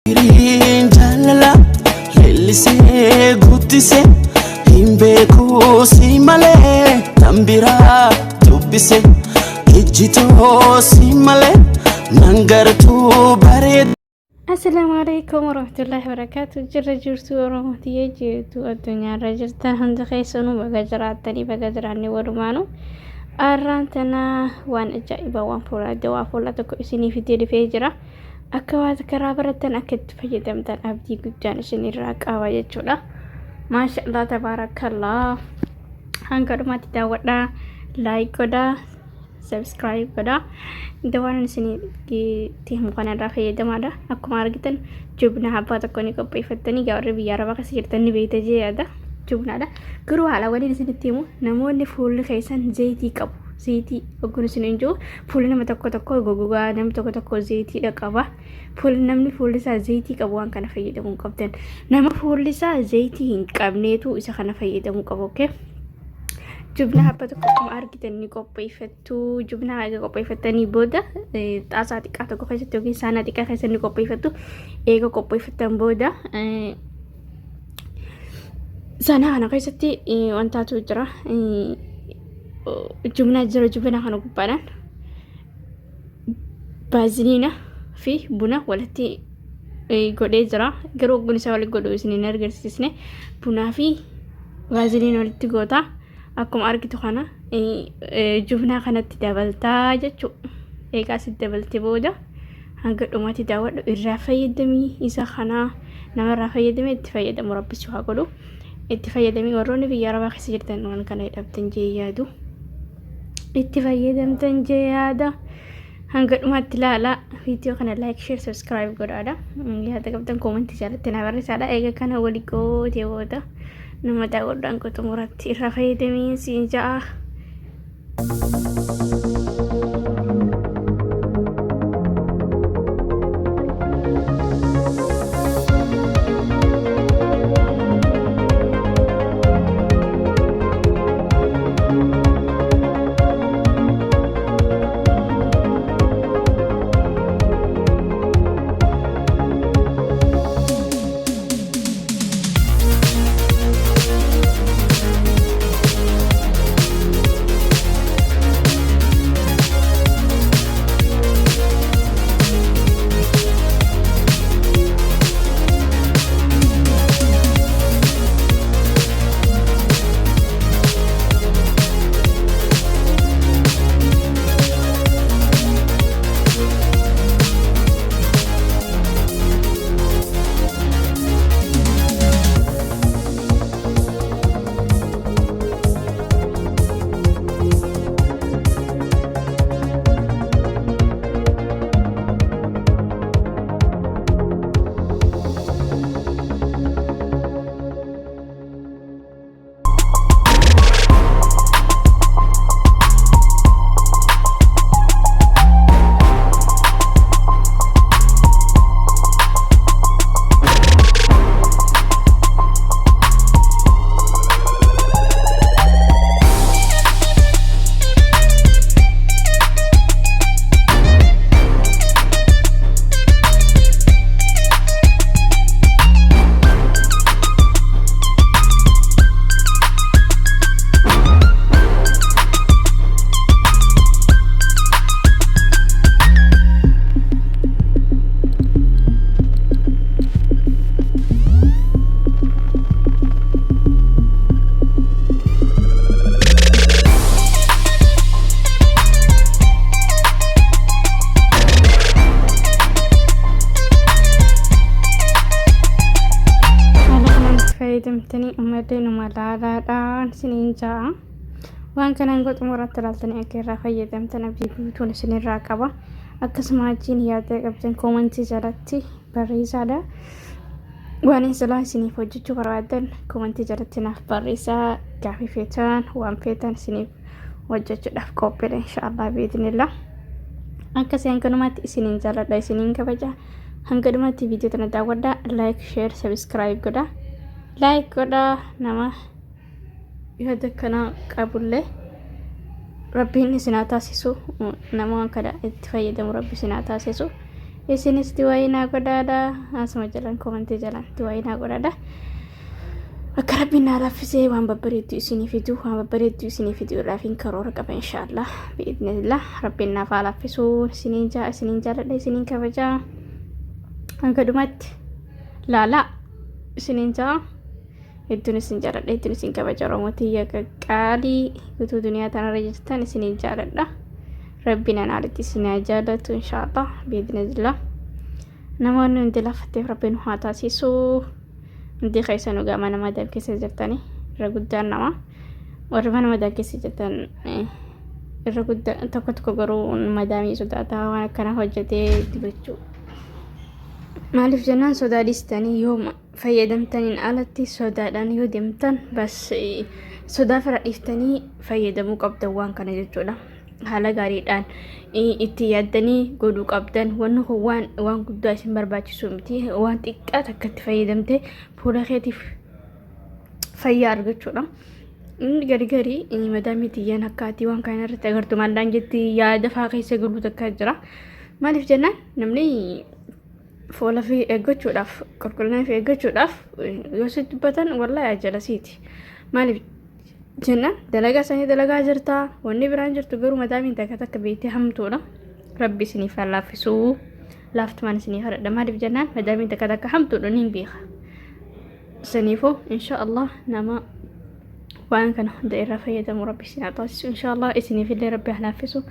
Hiriin jaalala leellisee guddise hin beeku si malee tan biraa dubbise ijjitoo si malee nan gartuu bareeda. Assalaamu alaikum warahmatullahi wabarakatuh. Jirra jirtu Oromootiyee jirtu addunyaarra jirtan hundi keessanuu baga jiraattanii baga jiraanne walumaanu. Arraan tana waan ajaa'ibaa waan fuula adda waan fuula tokko isinii fidee dhufee jira. Akka waa karaa barattan akka itti fayyadamtan abdii guddaan isin irraa qaba jechuudha. Maasha Allah tabaarakallah. Hanga dhumaatti daawwadhaa, like godhaa, subscribe godhaa. Dawaan isin itti himu kanarraa fayyadamaadha. Akkuma argitan jubna abbaa tokko ni qopheeffattanii gaarri biyya arabaa keessa jirtan ni beekta jee yaada. Jubnaadha. Garuu haala waliin isinitti himu namoonni fuulli keessan zayitii qabu. Zayitii ogguun isin hin jiru fuulli nama tokko tokko gogogaa namni tokko tokko zayitiidha qaba. Fuulli namni fuulli isaa zayitii qabu waan kana fayyadamuu hin qabdan. Nama fuulli isaa zayitii hin qabneetu isa kana fayyadamuu qaba. Okay? Jubna habba tokko akkuma argitan ni qopheeffattu. Jubna eega qopheeffattanii booda xaasaa xiqqaa tokko keessatti yookiin saanaa xiqqaa keessatti ni qopheeffattu. Eega qopheeffattan booda saanaa kana keessatti wantaatu jira. Jubnaa jira jubna kana gubbaadhaan baaziliina fi buna walitti godhee jira. Garuu ogguun isaa walitti godhu isin hin agarsiisne bunaa fi baaziliin walitti goota. Akkuma argitu kana jubnaa kanatti dabaltaa jechuudha. Eegaa asitti dabalte booda hanga dhumaatti daawwadhu irraa fayyadamii isa kanaa namarraa fayyadamee itti fayyadamu rabbi si haa godhu. Itti fayyadamii warroonni biyya arabaa keessa jirtan waan kana hidhamtan jee yaadu. Itti fayyadamtan jee yaada. Hanga dhumaatti ilaalaa viidiyoo kana like share subscribe godhaadha. Yaada qabdan koomentii jalatti na barreessaadha. Eega kana wali gootee booda nama daawwadhaan xumuratti irraa fayyadamii siin ja'a. Haala kanaan itti fayyadamtanii ammallee numa laalaadhaan isiniin ja'a. Waan kanaan godhu xumuratti ilaaltanii akka irraa fayyadamtan abdii guutuun isinirraa qaba. Akkasuma wajjin yaada qabdan koomantii jalatti barreessaadha. Waan silaa isiniif hojjechuu barbaadan koomantii jalatti naaf barreessaa. Gaafii feetan waan feetan isiniif hojjechuudhaaf qophiidha inshaallah biidnillah. Akkasii hanganumaatti isiniin jaalladha isiniin kabaja. Hanga dhumaatti viidiyoo tana daawwadhaa like share subscribe godhaa. Like godhaa nama yaada akkanaa qabullee rabbiin isin haa taasisu nama waan kana itti fayyadamu rabbi isin haa taasisu. Isinis du'aayii naa godhaadha. Asuma jalan komantii jalan du'aayii naa godhaadha. Akka rabbiin naa laaffisee waan babbareeddu isinii fidu waan babbareeddu isinii fiduudhaaf hin karoora qaba inshaallah bi'idnillah rabbiin naaf haa laaffisuu isiniin jaa isiniin jaaladha isiniin kabajaa hanga dhumatti laalaa isiniin jaa hedduun isin jaaladha hedduun isin kabaja Oromoo tiyya qaqqaalii guutuu duniyaa tanarra jirtan isiniin jaaladha rabbiin anaalitti isin haa jaalatu inshaallah bi'idnillah namoonni hundi lafatteef rabbiin haa taasisu. Hundi keessanuu gaa mana madaam keessa jirtanii irra guddaan nama warri mana madaam keessa jirtan irra guddaa tokko tokko garuu madaamii sodaataa waan akkanaa hojjetee dibachuu. Maaliif jennaan sodaa dhiistanii yoo fayyadamtaniin alatti sodaadhaan yoo deemtan bas sodaa fira dhiiftanii fayyadamuu qabdan waan kana jechuudha. Haala gaariidhaan itti yaaddanii godhuu qabdan. Wanni kun waan waan guddaa isin barbaachisu miti. Waan xiqqaa takka itti fayyadamtee fuula keetiif fayyaa argachuudha. Inni gari garii madaamii tiyyaan akka ati waan kana irratti agartu maallaan jetti yaada faa keessa galuu takka jira. Maaliif jennaan namni fuula fi eeggachuudhaaf qulqullina fi eeggachuudhaaf yoo si dubbatan wallaahi ajalasiiti. Maaliif jennaan dalagaa isaanii dalagaa jirtaa wanni biraan jirtu garuu madaamiin takka takka beektee hamtuudha. Rabbi isiniif haa laaffisuu laaftumaan isiniif haadha maaliif jennaan madaamiin takka takka hamtuudha niin beeka. Saniifuu insha Allah nama waan kana hunda irraa fayyadamu rabbi isin haa taasisu insha Allah isiniif illee rabbi haa laaffisu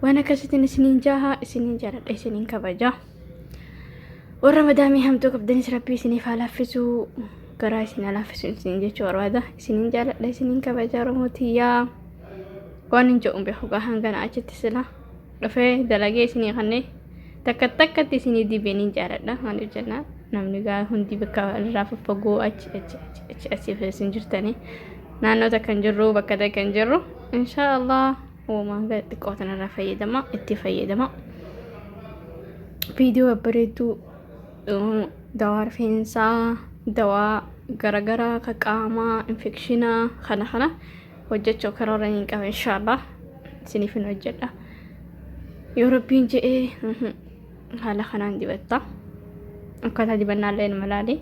waan akkasitiin isiniin jaaha isiniin jaaladha isiniin kabaja. Warra madaamii hamtuu qabdanis rabbi isiniif haa laaffisu garaa isin haa laaffisu isiniin jechuu barbaada isiniin jaaladha isiniin kabaja Oromoo tiyyaa waan hin jedhu beeku gaa hangana achitti sila dhufee dalagee isinii kannee takka takkatti isinii dibee niin jaaladha maaliif jennaan namni gaa hundi bakka irraa faffagoo achi achi achi achi achi isin jirtanii naannoo takka hin jirru bakka takka hin jirru inshaa Allah uumaan gara xiqqoo tanarraa fayyadama itti fayyadama viidiyoo babbareedduu dawaa rifeensaa dawaa garagaraa ka qaamaa infekshinaa kana kana hojjechuu karoora hin qaba inshaallah isiniif hin hojjedha yoo rabbiin je'ee haala kanaan dibatta akkaataa dibannaallee nama laale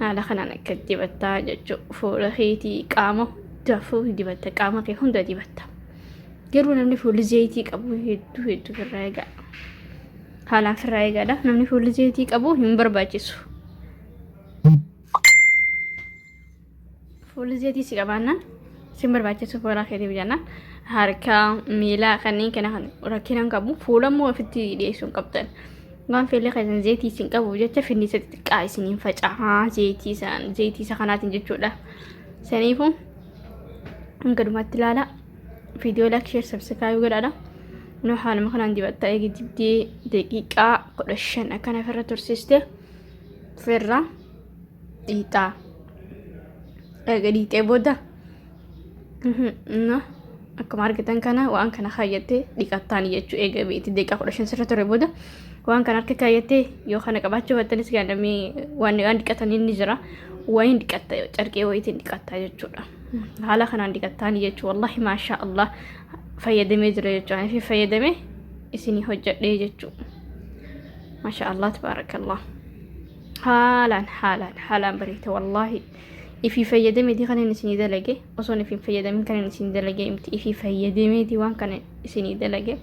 haala kanaan akka dibattaa jechuu fuula keetii qaama dafuu dibatta qaama kee hunda dibatta garuu namni fuulli zeeyitii qabu hedduu hedduu firraa eegaa haalaan firraa eegaadha namni fuulli zeeyitii qabu hin barbaachisu fuulli zeeyitii si qabaannaan sin barbaachisu fuula keetiif jennaan harka miila kanneen kana kan rakkina hin qabu fuula immoo ofitti dhiyeessuu hin qabdan waan feellee keessan zeetii isin qabuuf jecha finniisa xixiqqaa isiniin faca'aa zeetii isaan zeetii isa kanaatiin jechuudha saniifuu hanga dhumaatti ilaala viidiyoo laak sheer sabskraayib godhaadha nu haaluma kanaan dibatta eegi dibdee daqiiqaa 15 akkana ofirra tursiiste ofirra dhiixaa eega dhiixee booda na akkuma argitan kana waan kana kaayyattee dhiqattaan jechuu eega beekti daqiiqaa 15 sirra ture booda waan kana harka kaayyattee yoo kana qabaachuu battanis gaadhamee waan waan dhiqatan inni jira wayin dhiqatta carqee wayitiin dhiqattaa jechuudha haala kanaan dhiqattaan jechuu wallahi maashaa Allah fayyadamee jira jechuudha ani fayyadamee isinii hojjedhee jechuu maashaa Allah tabaarakallah haalaan haalaan haalaan bareeda wallaahi ifii fayyadameeti kan inni isinii dalage osoon ifii fayyadamin kan inni isinii dalage miti ifii fayyadameeti waan kana isinii dalage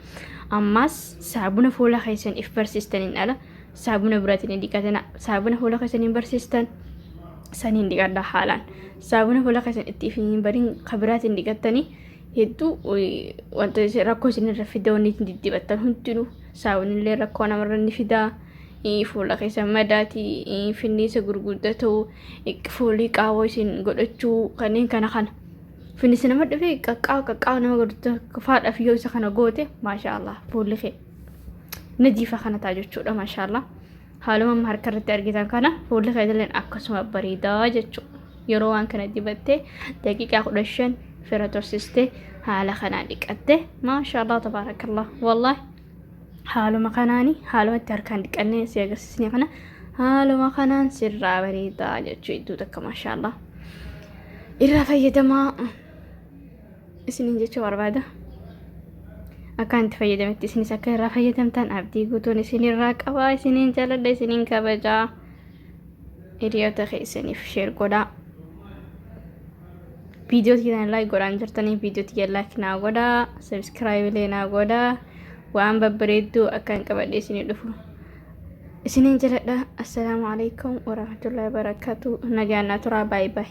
ammaas saabuna fuula keessan if barsiistaniin ala saabuna biraatiin hin dhiqatina saabuna fuula keessan hin barsiistan saniin dhiqadha haalaan saabuna fuula keessan itti ifii hin barin kabiraatiin dhiqattanii hedduu wanta rakkoo isinirra fida wanni isin diddibattan hundinuu saabunillee rakkoo namarra ni fidaa. Fuula keessa madaati finniisa gurguddatuu fuulii qaawwa isin godhachuu kanneen kana kana finniisa nama dhufee qaqqaawa qaqqaawa nama godhatu faadhaaf yoo isa kana goote maashaa Allah fuulli kee nadiifa kana ta'a jechuudha maashaa Allah haaluma amma harka irratti argitan kana fuulli kee illee akkasuma bareedaa jechuudha yeroo waan kana dibattee daqiiqaa 15 fira tursiistee haala kanaan dhiqatte maashaa Allah tabaarakallah wallaahi haaluma kanaani haaluma itti harkaan dhiqannee si agarsiisne kana haaluma kanaan sirraa bareedaa jechuu iddoo takka maashaallah irraa fayyadamaa isiniin jechuu barbaada. Akkaan itti fayyadametti isinis akka irraa fayyadamtan abdii guutuun isinirraa qaba. Isiniin jaaladha, isiniin kabajaa. Hiriyoota keessaniif share godhaa. Viidiyoo tiyyan like godhaan jirtanii, viidiyoo tiyya like naa godhaa, subscribe illee naa godhaa. Waan babbareedduu akkaan qabadhe isinii dhufu. Isiniin jaladha. Assalaamu alaikum warahmatullahi wabarakatuh. Nagaan naa turaa. Baay'ee baay'ee.